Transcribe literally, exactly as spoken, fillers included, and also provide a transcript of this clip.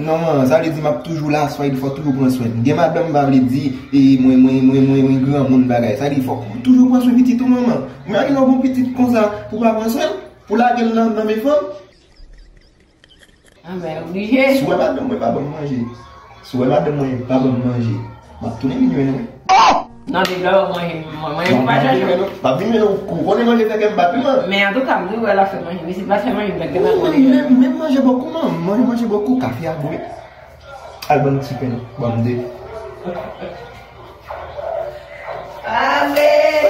Non, man, sa vle di m ap toujou la, sa vle di fò toujou pran swen. Gen madanm pa vle di, e, mwen, mwen, mwen, mwen, mwen granmoun bagay. Sa vle di fò toujou pran swen pitit ou, manman. Mwen, a gen yon bon pitit konsa, pou pa pran swen, pou lage l nan, nan men fanm. Ah, ben, oblije. Si w wè madanm mwen pa ban m manje, si w wè madanm mwen pa ban m manje, m ap tounen vin jwenn ou. Non, depi lè w manje, mwen, mwen, non, pa manje, manje. M ap vin jwenn ou, ou konnen manje fè kè m bat wi, man. Men antouka, m di w wè l ap fè manje. Pitit la fè manje, m fè kè m ap manje. Menm, menm manje bòkou, man. Manje, manje bòkou, kafe a bwè. Al ban m ti pen, ban m de. Ale!